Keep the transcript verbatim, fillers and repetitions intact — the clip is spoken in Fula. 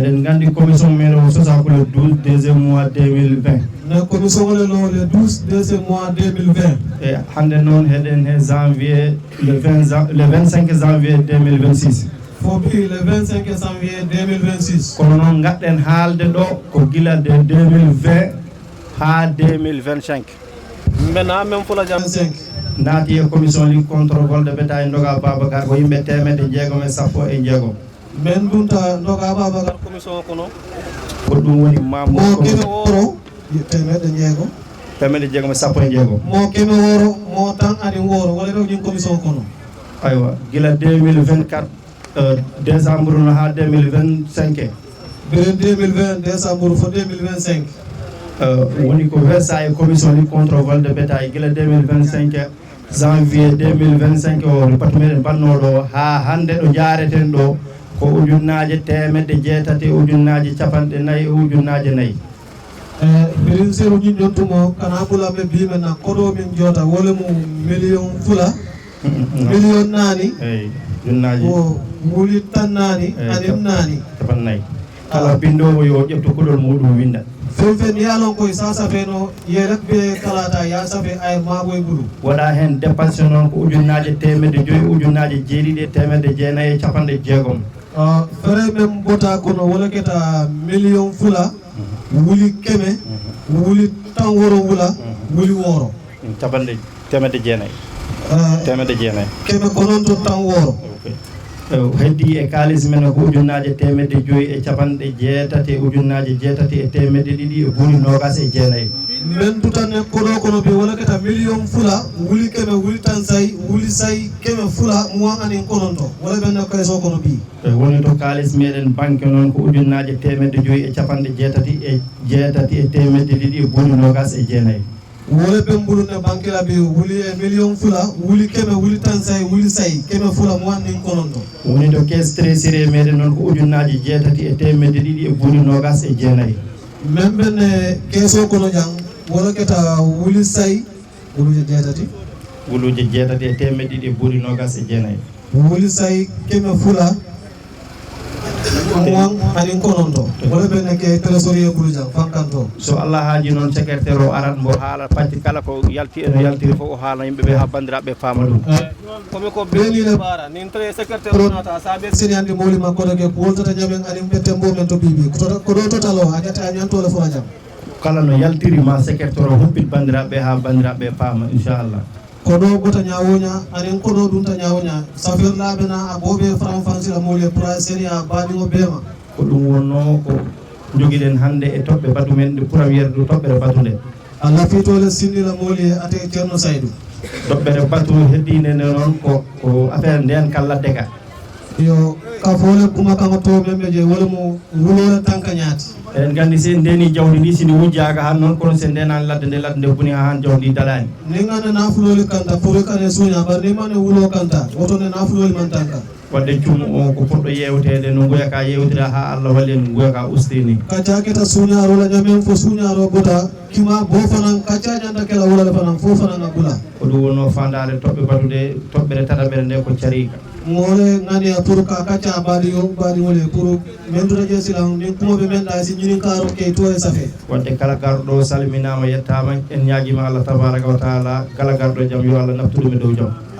Eɗen nganndi commission men o sosaama ko le douze deuxième mois deux mille vingt. Ne commission o le no le douze deuxième mois deux mille vingt. E hannde noon heɗen he janvier le vingt jan- le vingt-cinq janvier deux mille vingt-six. Fo bi le vingt-cinq janvier deux mille vingt-six. Kono noon ngadɗen haalde ɗo ko gila de deux mille vingt haa deux mille vingt-cinq. Mbena men fula jam. Naati e commission ligue contre vol de bétail ndoga Babacar ko yimɓe teemedde jeegom e sappo e jeegom. Men dunta ndoga Babacar commission kono. Ko ɗum woni membre mo keme woro teemedde jeegom. Teemedde jeegom e sappo e jeegom. Mo keme woro mo tan ani woro wala ɗo ñin commission kono. Aywa, gila deux mille vingt-quatre euh, décembre no haa deux mille vingt-cinq. Biren deux mille vingt décembre fo deux mille vingt-cinq. Euh, woni ko versa e commission ligue contre vol de bétail gila deux mille vingt-cinq janvier deux mille vingt-cinq o ripatu meɗen mbannoɗo haa hannde ɗo jaareten ɗo ko ujunnaaje teemedde jeetati e ujunnaaje capanɗe nayi e ujunnaaje nayi. E birin seru ñin ñon tumo kana bula me bi men na kodo min jota wole mu million fula. Million naani. Eyi, ujunnaaji. Ko wuli tan naani. Eyi, anin naani. Capanɗe nayi. Kala binndoowo yo ƴettu kuɗol muɗum winnda. Fen fen yalon koy sasa feno yelek be kalata ya safe ay maboy bulu. Waɗa heen dépense noon ko ujunnaaje teemedde joyi ujunnaaje jeeɗiɗi e teemedde jeenayi e capanɗe jeegom. Fere men bota kono wala keta million fula wuli keme wuli tan woro wula wuli woro. Capanɗe teemedde jeenayi. Teemedde jeenayi. Keme ko noon to tan woro. Heddi e kaalis men ko ujunnaaje teemedde joyi e capanɗe jeetati e ujunnaaje jeetati e teemedde ɗiɗi e buuɗi noogas e jeenayi. Men tutan ne koɗo kono bi wala keta million fula wuli keme wuli tan sayi wuli sayi keme fula muwan anin kononto wala ɓen ne koye so kono bi. E woni to kaalis meɗen banque noon ko ujunnaaje teemedde joyi e capanɗe jeetati e jeetati e teemedde ɗiɗi e buuɗi noogas e jeenayi. Wole ɓen mbulunde bankiraɓe wuli e million fula wuli keme wuli tan sayi wuli sayi keme fula mo annin kononto. Woni to caisse trésorier meɗen noon ko ujunnaaji jeetati e teemedde ɗiɗi e buuɗi noogas e jeenayi. Men ɓen e keeso kono jan wala keta wuli sayi wuluuje jeetati. Wuluuje jeetati e teemedde ɗiɗi e buuɗi noogas e jeenayi. Wuli sayi keme fula. Wan anin kononto wala ɓen ne ke trésorier bulujan fankanto. So Allah haaji noon secrétaire o arat mbo haala pacci kala ko yalti eno yaltiri fof o haala yimɓe ɓe haa banndiraaɓe faama ɗum. Komi ko beniɗe ɓaara nin tre secrétaire o naata sa ɓe sini anndi mowli makko ɗo ke woltata ñamen anin ɓe tembo men to bibi ko ɗo total o a ƴetta a ñantole fof a jam. Kala no yaltiri ma secrétaire o humpit banndiraaɓe haa banndiraaɓe paama inchallah. Kono bota ñawoña anen kono ɗum ta ñawoña safir laɓena a boɓe faram fansila mole pra seni a baɗigo bema. Ko ɗum wonno ko jogiɗen hannde e toɓɓe batu men nde puram yerdu toɓɓere batu nde. A lafitole sinnila moli ate ceerno saydu. Toɓɓere batu heddiinde nde noon ko ko affaire nden kala ladde ka. Yo ka fole kuma kama to men ɓe je wala mo wulore tanka ñaati. Eɗen nganndi si en ndeni jawdi ndi si ndi wujjaaka han noon kono si en ndenani ladde nde ladde nde boni ha han jawdi ndi daɗani. Ni ngande nafuloli kanta pour kane suña bar ni mane wulo kanta woto ne nafuloli man tanka. Wadde cuumu o ko potɗo yewteede no nguya ka yewtira ha Allah walli en nguya ka ustini. Kacca keta suñaro la ñamen fo suñaro bota kima bo fanan kacca ñanda kela wulale fanan fo fanan a bula. Ko ɗum wonno fandaare toɓɓe batude toɓɓere tataɓere nde ko cariika. Ngole ngani a pour ka kacca badi yo badi ngole pour men tuta je silan min kuma be men da si ñinin karo ke to e safe. Wadde kala garɗo salminaama yettaama en ñaagima Allah tabaraka wa taala kala garɗo jam yo Allah naftu ɗum e dow jam.